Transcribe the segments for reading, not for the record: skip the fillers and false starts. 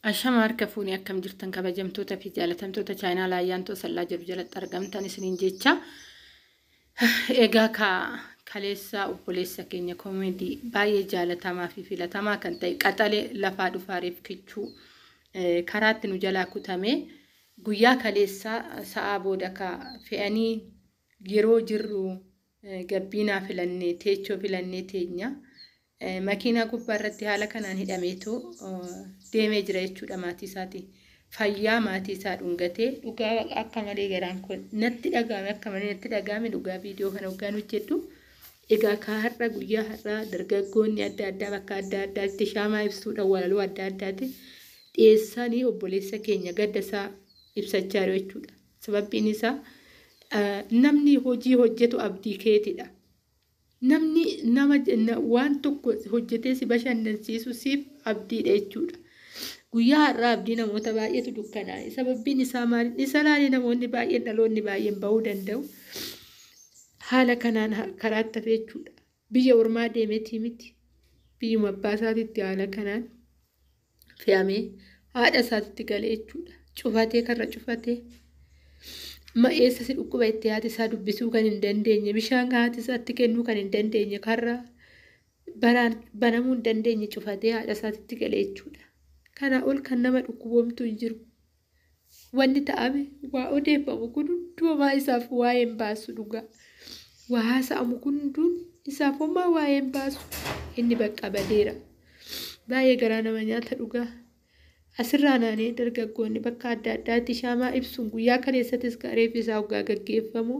Ashama harka fuunee akkam jirtan kabajamtoota fi jaalatamtoota chaayinaa Ayyaantuu Sallaa jedhu jalatti argamtan isiniin jecha. Egaa ka kaleessa obboleessa keenya koomedii baay'ee jaalatamaa fi filatamaa kan ta'e qaxalee lafaa dhufaariif kichuu karaatti nu jalaa kutame guyyaa kaleessaa sa'aa booda ka fe'anii yeroo jirru gabbiinaa filannee teechoo filannee teenya. Makiinaa gubbaa irratti haala kanaan hidhameetu deemee jira jechuudha maatii isaati. Fayyaa maatii isaa dhungatee dhugaa akka malee garaan kun natti dhaga'ame, akka malee natti dhaga'ame dhugaa viidiyoo kana hoggaan hojjedhu. Egaa ka har'a guyyaa har'aa dargaggoonni adda addaa bakka adda addaatti shaamaa ibsuudhaan walaloo adda addaatti dhiyeessanii obboleessa keenya gadda isaa ibsachaa jiru jechuudha. Sababbiin isaa namni hojii hojjetu abdii keetidha. Namni nama waan tokko hojjetee si bashannansiisu siif abdiidha jechuudha. Guyyaa har'aa abdii namoota baay'eetu dukkanaa'e. Sababbiin isaa maali? Isa laalee namoonni baay'een dhaloonni baay'een bahuu danda'u. Haala kanaan karaatti hafe jechuudha. Biyya ormaa deemeetii miti. Biyyuma abbaa isaatiitti haala kanaan fe'amee haadha isaatitti galee jechuudha. Cufatee karra cufatee. Eessa si dhukkuba itti haati isaa dubbisuu kan hin dandeenye, bishaan haati isaatti kennuu kan hin dandeenye, karra baraan banamuu hin dandeenye cufatee haadha isaatitti galee jechuudha. Kanaa ol kan nama dhukkuboomtu hin jiru. Wanni ta'ame waa odeeffamu kun hunduu homaa isaaf waa'ee hin baasu dhugaa. Waa haasa'amu kun hunduun isaaf homaa waa'ee hin baasu. Inni bakka badeera. Baay'ee garaa nama nyaata dhugaa. Asirraa naanee dargaggoonni bakka adda addaatti shaamaa ibsuun guyyaa kaleessattis reeffi isaa hoggaa gaggeeffamu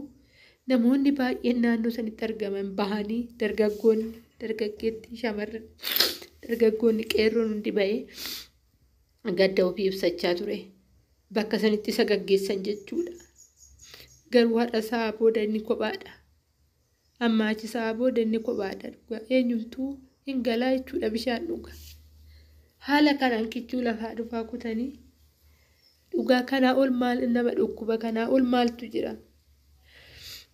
namoonni baay'een naannoo sanitti argaman bahanii dargaggoonni dargaggeetti shamarran dargaggoonni qeerroon hundi bahee gadda ofii ibsachaa ture. Bakka sanitti isa gaggeessan jechuudha. Garuu har'a sa'a booda inni kophaadha. Amma achi sa'a booda inni kophaadha dhugaa. Eenyumtuu hin galaa jechuudha bishaan dhuga. Haala kanaan kichuu lafaa dhufaa kutanii dhugaa kanaa ol maal nama dhukkuba, kanaa ol maaltu jira?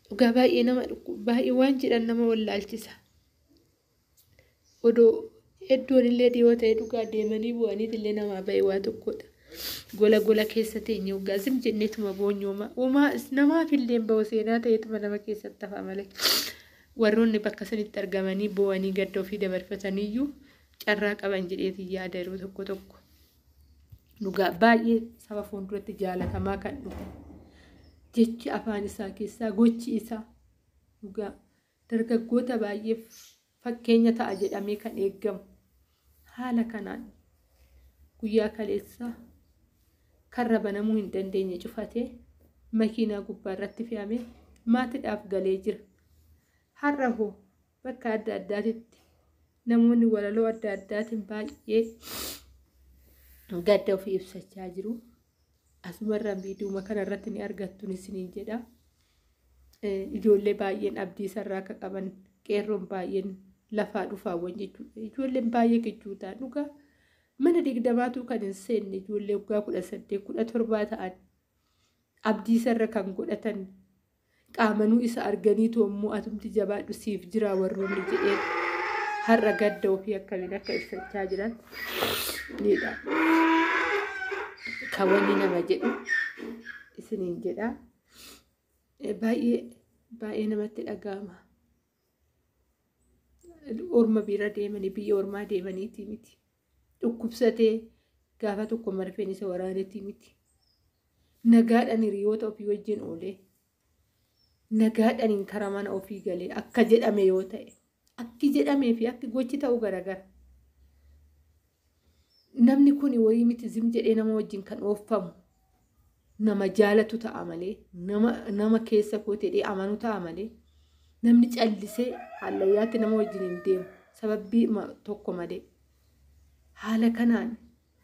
Dhugaa baay'ee nama dhukkuba, baay'ee waan jedhan nama wallaalchisa. Odoo iddoon illee dhiyoo ta'e dhugaa deemanii bu'aniit illee namaa ba'e waa tokkodha. Gola gola keessa teenye waggaa zim jenneetuma boonyooma. Homaa namaaf illee bahu seenaa ta'eetuma nama keessatti hafa malee. Warroonni bakka sanitti argamanii boo'anii gadda ofii dabarfataniyyuu carraa qaban jedheetiin yaada yeroo tokko tokko. Dhugaa baay'ee saba fuulduratti jaalatamaa kan dhufe. Jechi afaan isaa keessaa gochi isaa dhugaa dargaggoota baay'eef fakkeenya ta'a jedhamee kan eegamu. Haala kanaan guyyaa kaleessaa karra banamuu hin dandeenye cufatee makiinaa gubbaa irratti fe'amee maatiidhaaf galee jira. Har'a hoo bakka adda addaatitti namoonni walaloo adda addaatiin baay'ee gadda ofii ibsachaa jiru. Asumarraan viidiyoo kana irratti ni argattu isiniin jedha. Ijoollee baay'een abdii isarraa akka qaban qeerroon baay'een lafaa dhufaawwan jechuudha. Ijoolleen baay'ee kichuu ta'an dhugaa mana 20tu kan hin seenne ijoollee waggaa 18 17 ta'an abdii isarra kan godhatan qaamanuu isa arganiitu immoo atumti jabaadhu siif jira warroonni jedhee har'a gadda ofii akkamiin akka ibsachaa jiran niidha. Kan wanni nama jedhu isiniin jedha. Baay'ee baay'ee namatti dhaga'ama. Orma bira deemanii biyya ormaa deemaniitii miti. Dhukkubsatee gaafa tokko marfeen isa waraanetii miti. Nagaadhaan hiriyoota ofii wajjin oolee nagaadhaan karaa mana ofii galee akka jedhame yoo ta'e akki jedhamee fi akki gochi ta'u garagara. Namni kun wayii miti zim jedhee nama wajjin kan ooffamu nama jaalatu ta'a malee nama keessa koo jedhee amanu ta'a malee namni callisee hallayyaatti nama wajjin hin deemu sababbii tokko malee. Haala kanaan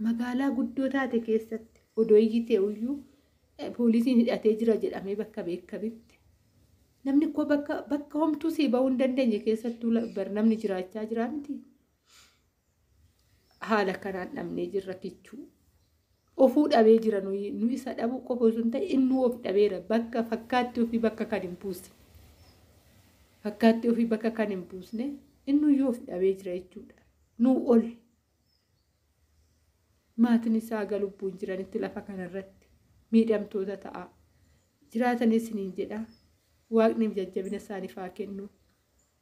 magaalaa guddoo taate keessatti odoo iyyitee iyyuu poolisiin hidhatee jira jedhamee bakka beekamitti. Namni koo bakka homtuu sii bahuu hin dandeenye keessattuu namni jiraachaa jira miti. Haala kanaan dhabnee jirra kichuu. Ofuu dhabee jira nu isa dhabuu qofa osoo hin ta'in innuu of dhabeera bakka fakkaatti ofii bakka kan hin buusne. Fakkaatti ofii bakka kan hin buusne innuyyuu of dhabee jira jechuudha. Nuu ol. Maatiin isaa haga lubbuun jiranitti lafa kanarratti miidhamtoota ta'a. Jiraatanii isiniin jedha. Waaqni jajjabina isaaniif haa kennu.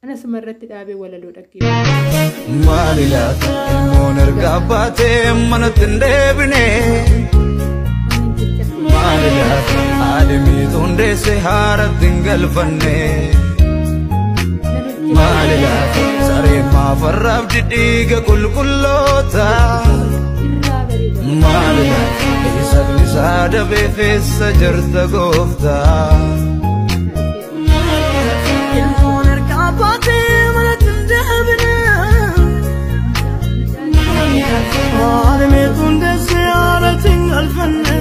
Anasuma irratti dhaabee walaloo dhaggeeffadha. Maali laata ilmoon erga baatee manatti hin deebine? Maali laata haadhi miixuun deesse haaratti hin galfanne? Maali laata sareen maafarraaf dhidhiiga qulqulloota? Irraa bareeda. Maali laata isaqni isaa dabee feessa jirta gooftaa? Ilmoon erga baatee manatti hin deebine. Haadha meetuun deessee haaratti hin galfanne.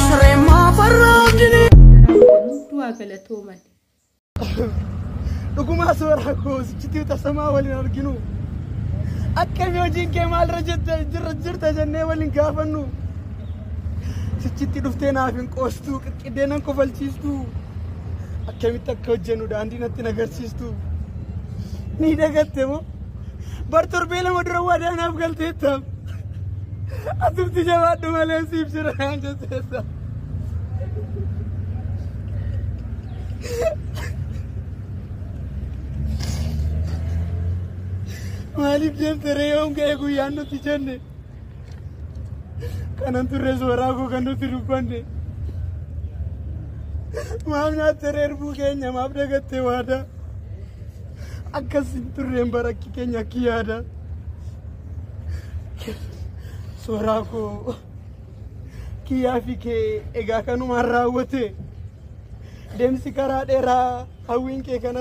Saree maafarraa abdii. Du'aa galatooman. Dhugumaa suuraa koo sichitti tasamaa waliin arginu. Akkami hojiin kee maalirra jirta jirta jennee waliin gaafannu. Sichitti dhuftee naaf hin qoostu, qiqqidee nan kofalchiistu. Akkamitti akka hojjennu daandii natti agarsiistu. Ni dagatte moo? Bar torbee 2 dura waadaa naaf galteetta. Atumti jabaadhu malee siif jira naan jetteetta. Maaliif deemte ree yoom ga'e guyyaan nuti jenne? Kanan turre suuraa koo kan nuti dubbanne. Maaf nyaatte ree erbuu keenya maaf dagatte waadaa? Akkas hin turreen barakki keenya akki yaada. Suuraa koo kiyyaa fi kee egaa kanumaan raawwate. Deemsi karaa dheeraa hawwiin kee kana.